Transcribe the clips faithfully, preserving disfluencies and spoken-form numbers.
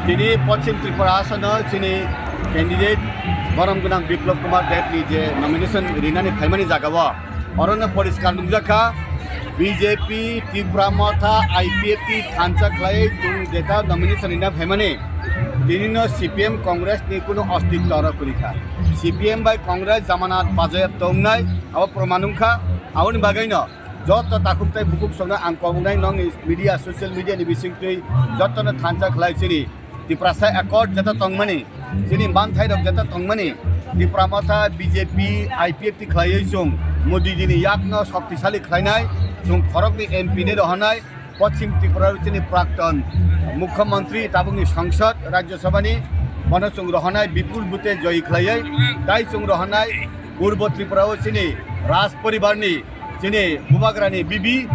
Tini Poschim Tripura asano chini candidate borom gwnang Biplab Kumar Deb ni je nomination rinani phaimani jaga o, orono poriskar nukjakha, B J P, Tipra Motha, I P F T thansa khlai chwng jeta nomination rina phaimani, tini no C P M Congress ni kuno ostitto oro kwrwi kha. C P M bai Congress jamanat bajayat tongnai, abo proman wngkha. Aboni bagwi no joto takhuk tei bukhuk songno ang koboknai nokni media, social media ni bisingtwi jotono thansa khlai chini Tiprasa Accord jeta tongmani, chini manthairok jeta tongmani, Tipra Motha, B J P, I P F T khlaiwi chwng Modi jini yakno shoktisali khlainai, chwng khoroknwi M P ni rohornai, Poschim Tripura chini prakton Mukhyamantri, tabukni Sangsad, Rajya Sabhani, bono chwng rohornai bipul bute joyi khlaiwi, tai chwng rohornai Purbo Tripura o chini Raj poribarni chini Bubagrani bibi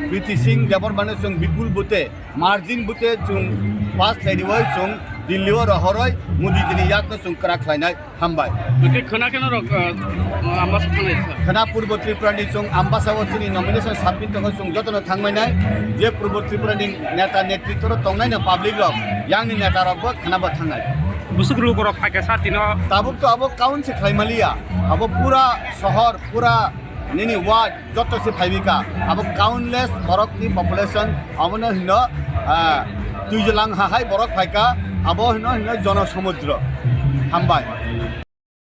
Kriti Singh Debbarmano chwng bipul bute, margin bute chwng pass khlairiwi chwng Delhi o rohorwi Modi jini yakno chwng kwrak khlainai. Hambai. Hwnkhe khwna kheno rok, uh, Ambasa thangnai sa. Khwna Purbo Tripura ni chwng Ambasa o chini nomination submit tongo, chwng jotono thangmai nai. Je Purbo Tripura ni neta netritwo rok tongnai no public rok, yang ni neta rok bo khwna bo thangnai. Busuk rw borok phaikha sa tino. Tabuk to abo count se khlai maliya. Abo pura sohor, pura nini ward joto se phaibika. Abo countless borok ni population, abono hino, ah, twijlang ha hai borok phaika, abo hino hino jono somudro. Hambai.